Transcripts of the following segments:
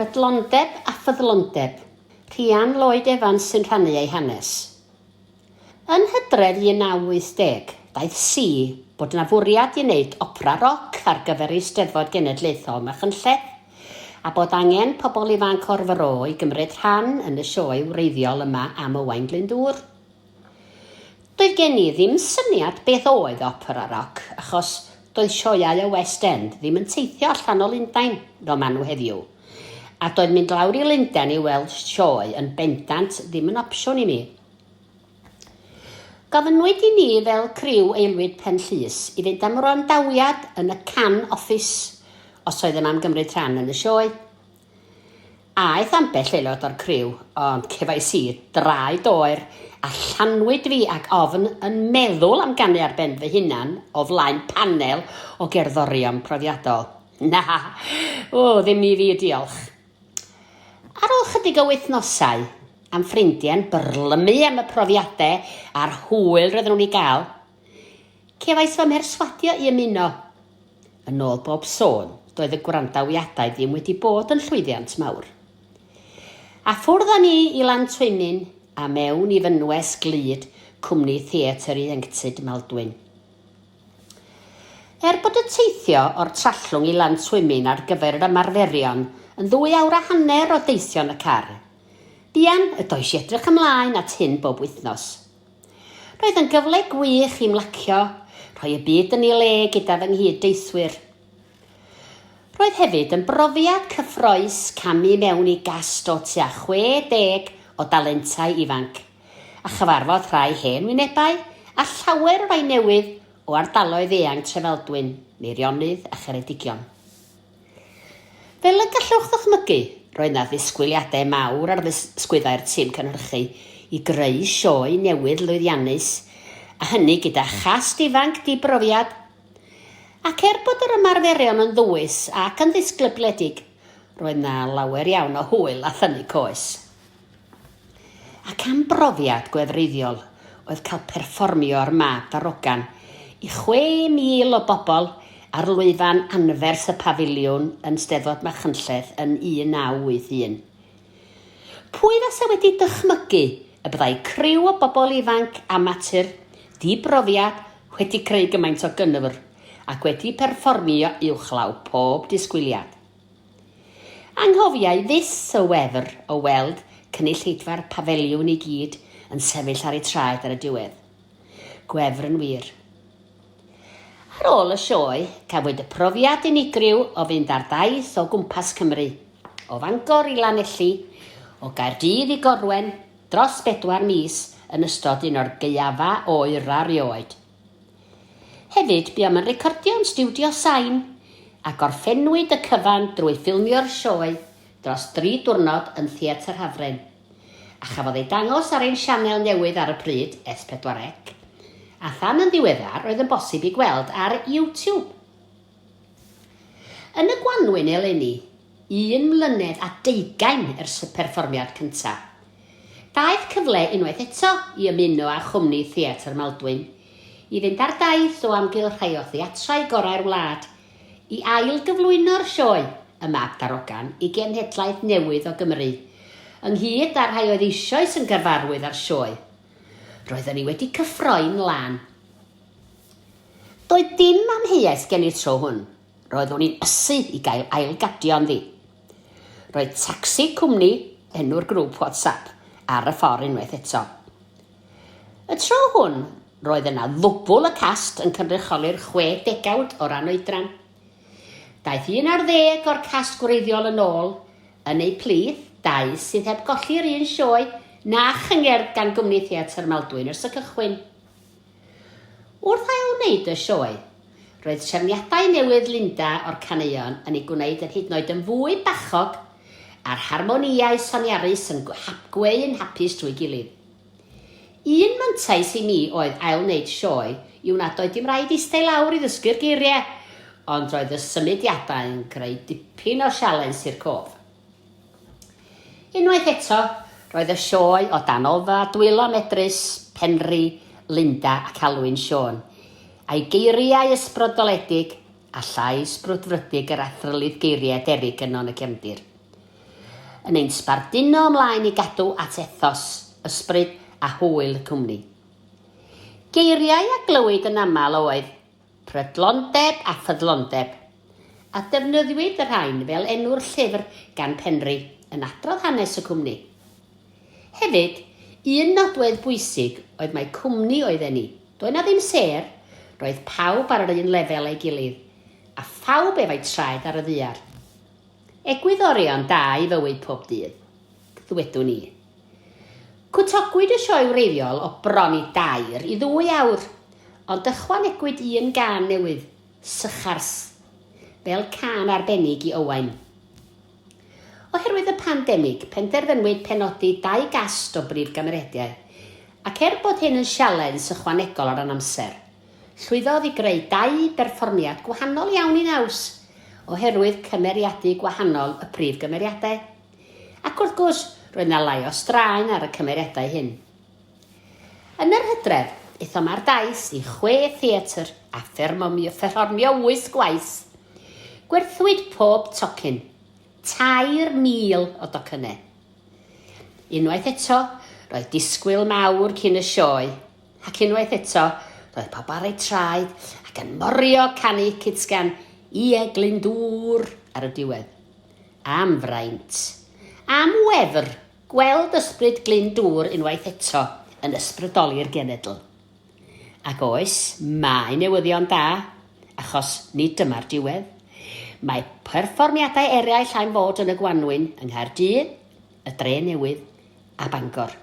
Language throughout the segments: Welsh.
Prydlondeb a ffyddlondeb, Rhian Lloyd Evans sy'n rhannu ei hanes. Yn Hydref 1980, daeth si bod 'na fwriad i wneud opera roc ar gyfer Eisteddfod Genedlaethol Machynlleth, a bod angen pobl ifanc o'r fro i gymryd rhan yn y sioe wreiddiol yma am Owain Glyndŵr. Doedd gen i ddim syniad beth oedd opera roc, achos doedd sioeau y West End ddim yn teithio allan o Lundain, fel maen nhw heddiw. A doedd mynd lawr i Lundain i weld sioe yn bendant ddim yn opsiwn i mi. Gofynnwyd i ni fel criw Aelwyd Pen Llys i fynd am wrandawiad yn y Can Office os oeddem am gymryd rhan yn y sioe. Aeth ambell aelod o'r criw, ond cefais i draed oer a llanwyd fi ag ofn yn meddwl am ganu ar ben fy hunan o flaen panel o gerddorion profiadol. Na, o, ddim i fi, diolch. Ar ôl chydig o wythnosau, a'm ffrindiau'n byrlymu am y profiadau a'r hwyl roedden nhw'n ei gael, cefais fy mherswadio i ymuno. Yn ôl bob sôn, doedd y gwrandawiadau ddim wedi bod yn llwyddiant mawr. A ffwrdd â ni i Lantwymyn a mewn i fynwes glud cwmni Theatr Ieuenctid Maldwyn. Er bod y teithio o'r Trallwng i Lantwymyn ar gyfer yr ymarferion yn ddwy awr a hanner o deithio yn y car, buan y dois i edrych ymlaen at hyn bob wythnos. Roedd yn gyfle gwych i ymlacio, rhoi y byd yn ei le gyda fy nghyd-deithwyr. Roedd hefyd yn brofiad cyffrous camu mewn i gast o tua 60 o dalentau ifanc, a chyfarfod rhai hen wynebau a llawer o rai newydd o ardaloedd eang Trefaldwyn, Meirionnydd a Cheredigion. Fel y gallwch ddychmygu, roedd 'na ddisgwyliadau mawr ar ysgwyddau'r tîm cynhyrchu i greu sioe newydd lwyddiannus, a hynny gyda chast ifanc di-brofiad. Ac er bod yr ymarferion yn ddwys ac yn ddisgybledig, roedd 'na lawer iawn o hwyl a thynnu coes. Ac am brofiad gwefreiddiol oedd cael perfformio'r Mab Darogan i 6,000 o bobl ar lwyfan anferth y Pafiliwn yn Steddfod Machynlleth yn 1981. Pwy fasa wedi dychmygu y byddai criw o bobl ifanc amatur, di-brofiad, wedi creu gymaint o gynnwrf ac wedi perfformio uwchlaw pob disgwyliad? Anghofiai fyth y wefr o weld cynulleidfa'r pafiliwn i gyd yn sefyll ar eu traed ar y diwedd. Gwefr yn wir. Ar ôl y sioe, cafwyd y profiad unigryw o fynd ar daith o gwmpas Cymru, o Fangor i Lanelli, o Gaerdydd i Gorwen, dros bedwar mis yn ystod un o'r gaeafau oera 'rioed. Hefyd, buom yn recordio yn stiwdio Sain, a gorffennwyd y cyfan drwy ffilmio'r sioe dros dri diwrnod yn Theatr Hafren, a chafodd ei dangos ar ein sianel newydd ar y pryd, S4C, a than yn ddiweddar roedd yn bosib ei gweld ar YouTube. Yn y gwanwyn eleni, un mlynedd a deugain ers y perfformiad cyntaf. Daeth cyfle unwaith eto i ymuno â chwmni Theatr Maldwyn i fynd ar daith o amgylch rhai o theatrau gorau'r wlad i ail-gyflwyno'r sioe Y Mab Darogan i genhedlaeth newydd o Gymry, ynghyd â'r rhai oedd eisoes yn gyfarwydd â'r sioe. Roeddwn i wedi cyffroi'n lân. Doedd dim amheuaeth gen i'r tro hwn. Roeddwn i'n ysu i gael ailgadio ynddi. Roedd tacsi cwmni, enw'r grŵp WhatsApp, ar y ffordd unwaith eto. Y tro hwn, roedd yna ddwbl y cast yn cynrychioli'r 60awd o ran oedran. Daeth un ar ddeg o'r cast gwreiddiol yn ôl, yn eu plith, dau sydd heb golli'r un sioe na chyngerdd gan Gwmni Theatr Maldwyn ers y cychwyn. Wrth ail-wneud y sioe, roedd trefniadau newydd Linda o'r caneuon yn ei gwneud yn hyd yn oed yn fwy bachog, a'r harmonïau soniarus yn gweu'n hapus drwy'i gilydd. Un mantais i mi oedd ail-wneud sioe yw nad oedd dim rhaid eistedd i lawr i ddysgu'r geiriau, ond roedd y symudiadau yn creu dipyn o sialens i'r cof. Unwaith eto, roedd y sioe o dan ofal dwylo medrus Penri, Linda ac Alwyn Siôn, a'i geiriau ysbrydoledig a llais brwdfrydig yr athrylith geiriau Derek yno yn y cefndir. yn ein sbarduno ymlaen i gadw at ethos, ysbryd a hwyl y cwmni. Geiriau a glywyd yn aml oedd prydlondeb a ffyddlondeb, a defnyddiwyd y rhain fel enw'r llyfr gan Penri yn adrodd hanes y cwmni. Hefyd, un nodwedd bwysig oedd mai cwmni oedden ni, doedd 'na ddim sêr, roedd pawb ar yr un lefel â'i gilydd, a phawb efo'u traed ar y ddaear. Egwyddorion da i fywyd pob dydd, ddwedwn i. Cwtogwyd y sioe wreiddiol o bron i dair i ddwy awr, ond ychwanegwyd un gân newydd, Sychars, fel cân arbennig i Owain. Oherwydd y pandemig, penderfynwyd penodi dau gast o brif gymeriadau, ac er bod hyn yn sialens ychwanegol o ran amser, llwyddodd i greu dau berfformiad gwahanol iawn i naws, oherwydd cymeriadu gwahanol y prif gymeriadau. Ac wrth gwrs, roedd 'na lai o straen ar y cymeriadau hyn. Yn yr hydref, aethom ar daith i chwe theatr a pherfformio pherfformio wyth gwaith. Gwerthwyd pob tocyn, 3,000 o docynnau. Unwaith eto, roedd disgwyl mawr cyn y sioe, ac unwaith eto, roedd pawb ar eu traed ac yn morio canu cytgan Ie Glyndŵr ar y diwedd. Am fraint. Am wefr, gweld ysbryd Glyn Dŵr unwaith eto yn ysbrydoli'r genedl. Ac oes, mae newyddion da, achos nid dyma'r diwedd. Mae perfformiadau eraill am fod yn y gwanwyn yng Nghaerdydd, y Dre Newydd a Bangor.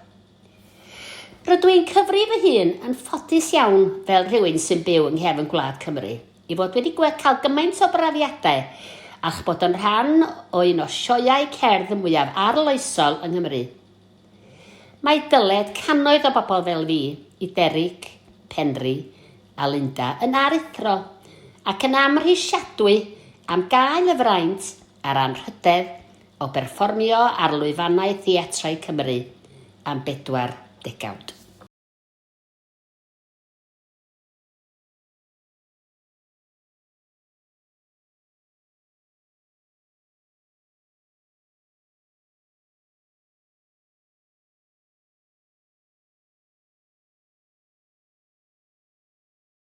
Rydw i'n cyfri fy hun yn ffodus iawn fel rhywun sy'n byw yng nghefn gwlad Cymru. I fod wedi cael gymaint o brofiadau a'ch bod yn rhan o un o sioeau cerdd mwyaf arloesol yng Nghymru. Mae dyled cannoedd o bobl fel fi i Derek, Penri a Linda yn aruthrol ac yn amhrisiadwy am gael y fraint a'r anrhydedd o berfformio ar lwyfannau theatrau Cymru am bedwar degawd.